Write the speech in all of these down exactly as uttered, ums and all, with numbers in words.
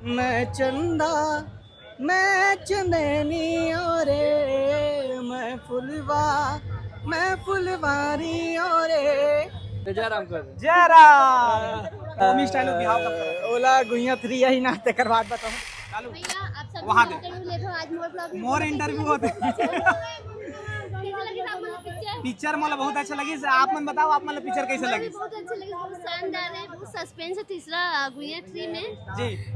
मैं चंदा, मैं चंदनी ओ रे, मैं फुलवा, मैं फुलवारी ओ रे। जय राम कर। जय राम। ओमी स्टाइल में बिहाव कब करत? ओला गुइया थ्री यही ना, तेकर बाद बताऊं। चालू। भैया, आप सब वहाँ दे। इंटरव्यू ले रहे हो, आज मोर ब्लॉग में मोर बहुत इंटरव्यू अच्छे होते। लगे। कैसे लगे आप लोग पिक्चर? पिक्चर मोला बहुत अच्छा लगिस। आप मन बताओ, आप मन ला पिक्चर कैसे लगिस? बहुत अच्छा लगे, बहुत शानदार है, बहुत सस्पेंस है तीसरा, अ, गुइया थ्री में। जी।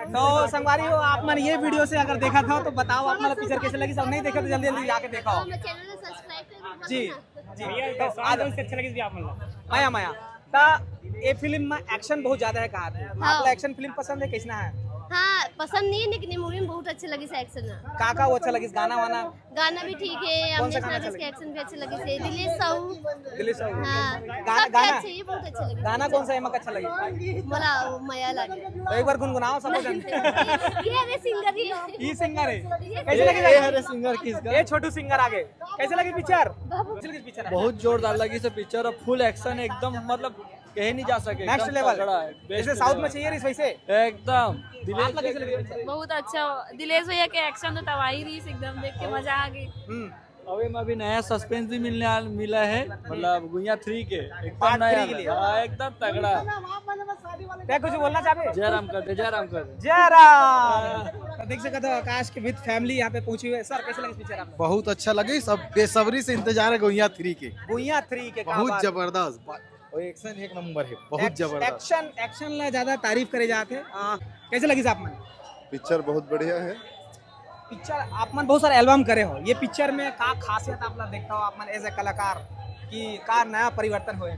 तो संगवारी हो, आप मन ये वीडियो से अगर देखा था तो बताओ, आप मन ला पिक्चर कैसे लगिस, और नहीं देखे तो जल्दी जल्दी जाके देखो। हाँ, मैं चैनल को सब्सक्राइब कर दो। जी। जी। भैया, तो सॉन्ग आज कौन से अच्छे लगे जी आप मन ला? मया मया। ता ये फिल्म में एक्शन बहुत ज्यादा है, कहा थे। हाँ। आपला एक्शन फिल्म पसंद है, कैसना है? हाँ, पसंद नहीं है, लेकिन ये मूवी में बहुत अच्छे लगे से एक्शन है। का का वो अच्छा लगिस, गाना वाना? गाना भी ठीक है, कौन सा अमलेश गाना नागेश अच्छा के लगे? एक्शन भी अच्छे लगे से, दिलेश साहू। दिलेश साहू। हाँ, गाना, सबके गाना? अच्छे, ये बहुत अच्छे लगे। गाना कौन सा एमा अच्छा लगे? मोला वो मया लागे। तो एक बार गुनगुनाओ सबको जन। ये हरे सिंगर ही हो। ये सिंगर है। कैसे लगे ये भाई? हरे सिंगर किसका? ये छोटू सिंगर आगे। कैसे लगी पिक्चर? कैसे लगी पिक्चर? बहुत जोरदार लगी से पिक्चर, और फुल एक्शन एकदम, मतलब कहे नहीं जा सके, नेक्स्ट एकदम लेवल। तगड़ा है, बेस्ट जैसे साउथ में लेवल। चाहिए रही वैसे। एकदम। दिलेश आपका कैसे लगे पिक्चर? बहुत अच्छा, दिलेश भैया के एक्शन तो तबाही रही एकदम, देख के मजा आ गई। हम्म। अभी में अभी नया सस्पेंस भी मिलने वाल-, मिला है, मतलब गुइया थ्री के, एकदम पार्ट नया थ्री के लिए। लगा। हाँ, एकदम तगड़ा। क्या कुछ बोलना चाहते? जय राम कर दे, जय राम कर दे। जय राम। तो देख सकते हो आकाश के विद फैमिली यहाँ पे पहुंची हुई है। सर, कैसे लगी पिक्चर आपको? बहुत अच्छा लगे, सब बेसब्री से इंतजार है गुइया थ्री के। गुइया थ्री के, क्या बहुत बात। जबरदस्त। बा-, और एक्शन एक नंबर है, बहुत एक्स-, जबरदस्त। एक्शन, एक्शन ला ज्यादा तारीफ करे जाते हैं। आ, कैसे लगी आप मन? पिक्चर बहुत बढ़िया है। पिक्चर आप मन बहुत सारे एल्बम करे हो, ये पिक्चर में का खासियत आप ला देखता हो आप मन एज ए कलाकार कि का नया परिवर्तन होए?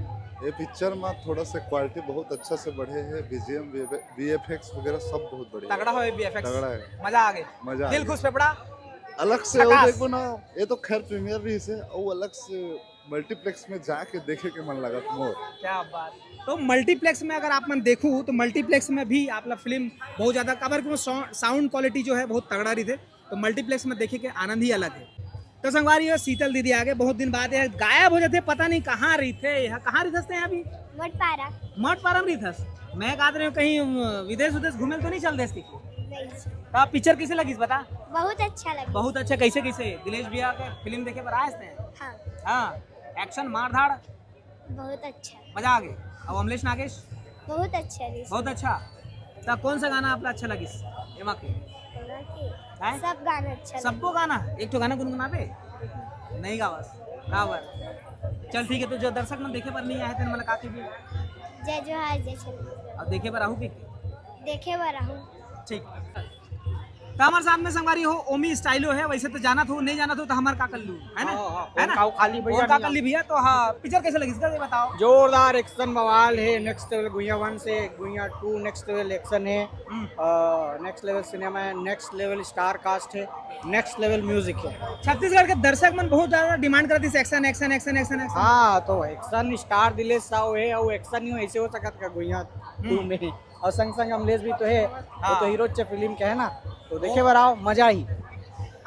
ये पिक्चर में थोड़ा सा क्वालिटी बहुत अच्छा से बढ़े है, बीजीएम, वीएफएक्स वगैरह सब बहुत बढ़िया। तगड़ा होए वीएफएक्स। तगड़ा है। मजा आ गई। मजा आ दिल गया। खुश पेपड़ा। अलग से वो झकास। देखो ना, ये तो खैर प्रीमियर रही से, वो अलग से मल्टीप्लेक्स में जाके देखे के मन लगत मोर। क्या बात। तो मल्टीप्लेक्स में अगर आप मन देखू तो मल्टीप्लेक्स में भी आप ला फिल्म बहुत ज्यादा, काबर कि वो साउ-, साउंड क्वालिटी जो है बहुत तगड़ा रही थे, तो मल्टीप्लेक्स में देखे के आनंद ही अलग है। तो संगवारी हो, शीतल दीदी आगे, बहुत दिन बाद ये गायब हो जाते, पता नहीं कहाँ रही थे, यहाँ कहाँ रही थे अभी? मटपारा। मटपारा में रही थस। मैं कहत रहे हूँ कहीं, अ, विदेश उदेश घूमे तो नहीं चल देस की? नहीं। तो आप पिक्चर कैसे लगिस बता? बहुत अच्छा लगा। बहुत अच्छा, कैसे कैसे? दिलेश भैया के फिल्म देखे बर आए थे? हाँ। हाँ, एक्शन मारधाड़? बहुत अच्छा। मजा आ गई। अब अमलेश नागेश? बहुत अच्छा रही। बहुत अच्छा। तो कौन सा गाना आपला अच्छा लगिस एमा के? एमा के? हैं? सब गाना अच्छा सबको लगा। गाना? एक तो गाना गुनगुनाबे? नहीं गावस। गावर। चल ठीक है, तो जो दर्शक मन देखे बर नहीं आए थे, मतलब का के भी? जय जोहार, जय छत्तीसगढ़। अब देखे बर आहू के? देखे बर आहू। ठीक। तो हमारे साथ में संगवारी हो, ओमी स्टाइलो है, वैसे तो जानत हो, नहीं जानत हो तो हमार का कर लू, है ना? हाँ, हाँ, है ना? फोन का खाली भैया और का नहीं कर ली भैया, तो हाँ, पिक्चर कैसे लगी इसका ये बताओ। जोरदार एक्शन बवाल है, नेक्स्ट लेवल गुइया वन से गुइया टू नेक्स्ट लेवल एक्शन है, हम्म। नेक्स्ट लेवल सिनेमा है, नेक्स्ट लेवल स्टार कास्ट है, नेक्स्ट लेवल म्यूजिक है। छत्तीसगढ़ के दर्शक मन बहुत ज्यादा डिमांड करती है action, action, action, action, action. हाँ, तो एक्शन स्टार दिलेश साहू है, वो एक्शन ही ऐसे हो सकत का गुइया टू हम्म। में। और संग संग अमलेश भी तो है, वो हाँ। तो हीरो च फिल्म के है ना, तो देखे बर आओ, मजा ही।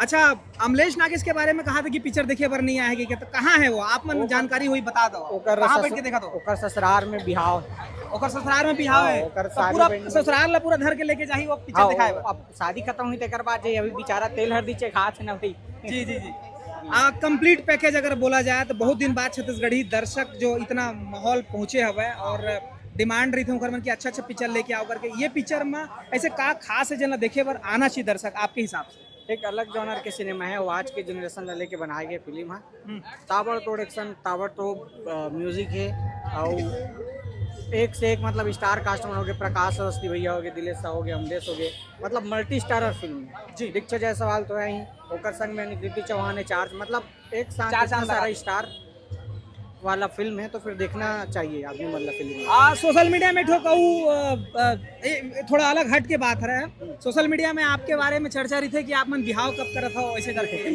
अच्छा, अमलेश नागेश के बारे में कहा था कि पिक्चर देखे बर नहीं आएगी क्या, तो कहाँ है वो? आप मन ओकर जानकारी हुई बता दो। ओकर कहाँ बैठ ससु-, के देखा तो? ओकर ससुराल में बिहाव है। ओकर ससुराल में बिहाव हाँ, है। ओकर तो शादी पूरा बहन में ससुराल ला पूरा धर के लेके जाही वो पिक्चर हाँ, दिखाए वो बर। अब शादी खत्म हुई तेकर बाद जाई, अभी बेचारा तेल हर दीचे खात है ना भाई। जी, जी, जी। आ, कंप्लीट पैकेज अगर बोला जाए तो बहुत दिन बाद छत्तीसगढ़ी दर्शक जो इतना माहौल पहुँचे हवय और डिमांड रही थे ओकर मन की अच्छा अच्छा पिक्चर लेके आओ करके, ये पिक्चर में ऐसे का खास है जेन ला देखे बर आना चाहिए दर्शक आपके हिसाब से? एक अलग जॉनर के सिनेमा है, वो आज के जनरेशन ला लेके बनाए गए फिल्म है। हम्म। ताबड़तोड़ एक्शन, ताबड़तोड़, अ, म्यूजिक है और एक से एक मतलब स्टार कास्ट मन हो गए, प्रकाश अवस्थी भैया हो गए, दिलेश साहू हो गए, अमलेश हो गए, मतलब मल्टी स्टारर फिल्म है। जी। दीक्षा जायसवाल तो है ही, ओकर संग में निकृति चौहान है, चार, मतलब एक साथ चार इतना चांद लगा सारा दिए। स्टार वाला फिल्म है, तो फिर देखना चाहिए आदमी मतलब फिल्म। आ, सोशल मीडिया में ठो कहू, अ, अ, ए, थोड़ा अलग हट के बात है। सोशल मीडिया में आपके बारे में चर्चा रही थी कि आप मन बिहाव कब करत हो, ऐसे करके।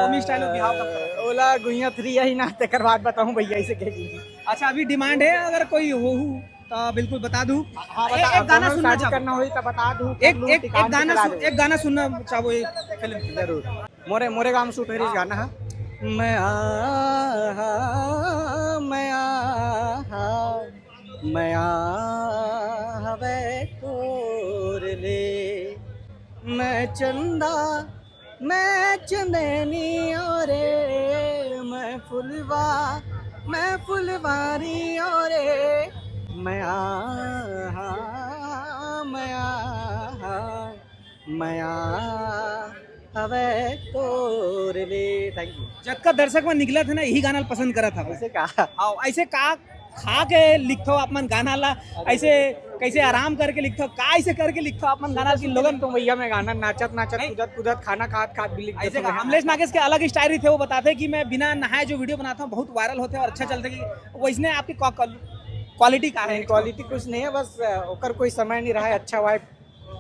ओमी स्टाइल में बिहाव कब करत हो? ओला गुइया थ्री यही ना, तेकर बाद बताऊं भैया, ऐसे कह दी। अच्छा, अभी डिमांड है, अगर कोई हो, हो तो बिल्कुल बता दूं। हाँ, ए-, बता, एक गाना दोनों सुनना शादी चाहूँ। करना हुई तो बता दूं, एक, कर लूं, एक, टिकान एक गाना पे चला सुन, दे। एक गाना सुनना चाहूँ एक फिल्म। जरूर। मोरे, मोरे गांव में शूट है इस गाना है। मैं आ, मैं आ, मैं आ, हवे तोर ले। मैं चंदा, मैं चंदनी ओ रे, मैं फुलवा, मैं फुलवारी ओ रे, मया, मया, मया हवे तोर ले। Thank you. जतका दर्शक मन निकलत हे ना, यही गाना ल पसंद करत हवय। ऐसे का? हाँ, ऐसे का खा के लिखथव आप मन गाना ला? ऐसे कैसे आराम करके लिखथव? का ऐसे करके लिखथव आप मन गाना कि लोगन तो भैया मैं गाना नाचत नाचत, नहीं। कूदत कूदत, खाना खात खात भी लिख ऐसे देथव का? मैं। अमलेश नागेश के अलग स्टाइल रहिथे, वो बताथे कि मैं बिना नहाए जो वीडियो बनाता हूँ बहुत वायरल होथे और अच्छा चलथे। कि वैसने आपके क्वालिटी का है? क्वालिटी कुछ नहीं है, बस अ, ओकर कोई समय नहीं रहा है, अच्छा वाइब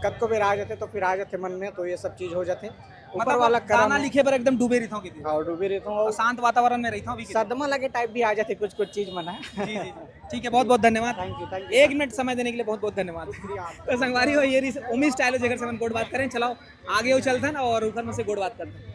कतको बेर आ जाथे तो फिर आ जाथे मन में, तो ये सब चीज हो जाथे। ऊपर मतलब वाला करम गाना है। लिखे बर एकदम डूबे रहिथव कि? हाँ, डूबे रहिथव। और शांत वातावरण में रहिथव भी कि? सदमा लगे टाइप भी आ जाथे कुछ कुछ चीज मन है। जी, जी, जी। ठीक है, बहुत बहुत धन्यवाद। Thank you, thank you. एक मिनट समय देने के लिए बहुत बहुत धन्यवाद। शुक्रिया आपका। तो संगवारी हो, ये रही ओमी स्टाइल, जेकर से हमन गोठ बात करेन। चलाओ, आगे वो चलथन और ओकर में से गोठ बात करथन।